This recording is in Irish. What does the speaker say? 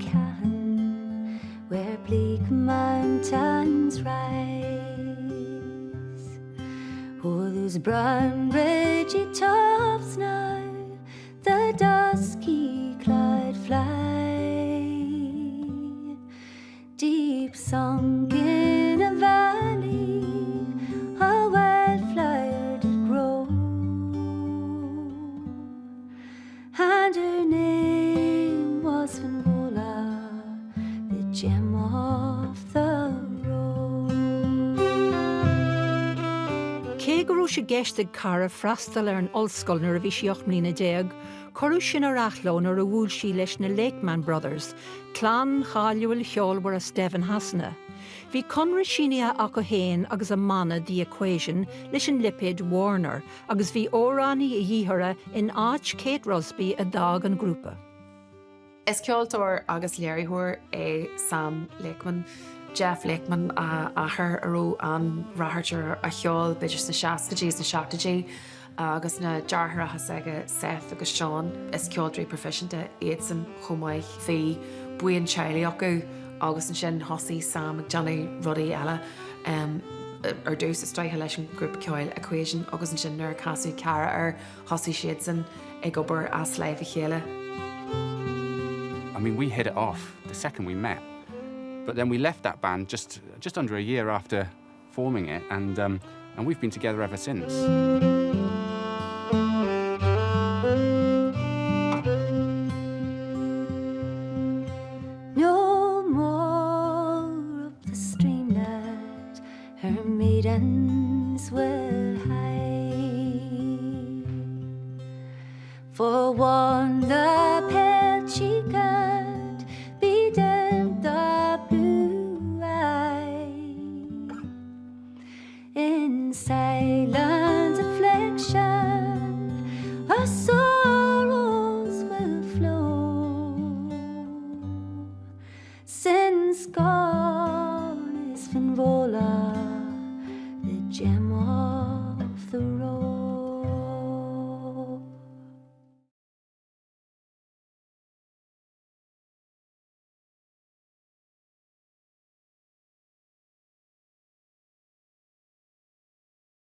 Cahan where bleak mountains rise. O'er those brown ridgy tops now the dusky cloud fly, Deep sunk in a valley a wildflower did grow, And her name was Finvola, the gem of the roe. Cé go raibh sé i gceist ag Cara freastal ar an ollscoil nuair a bhí sí 18 mbliana, cuireadh sin ar athló nuair a bhuail sí leis na Lakeman Brothers, clann cháiliúil cheolmhar as Devon Shasana. Bhí conradh sínithe acu féin agus a mbanna The Equation leis an lipéad Warner agus bhí amhránaí a dhíth orthu in áit Kate Rusby a d'fhág an grúpa. Is ceoltóir agus léiritheoir é Sam Lakeman. Jeff Lakeman a athair a raibh an-ráchairt ar a cheol b'fhéidir sna seascaidí is na seachtóidí agus na deartháireacha s'aige Seth agus Sean. Is ceoltóirí proifisiúnta iadsan chomh maith. Bhí buíon teaghlaigh acu agus ansin thosaigh Sam ag déanamh rudaí eile. Ar dtús is dóiche leis an ghrúpa ceoil Equation agus ansin nuair a casadh Cara air thosaigh siadsan ag obair as láimh a chéile. I mean we hit it off the second we met but then we left that band just just under a year after forming it and um, and we've been together ever since. No more up the streamlet her maidens will hie For wan the pale cheek and bedimmed the blue eye In silent affliction our sorrows will flow Since God.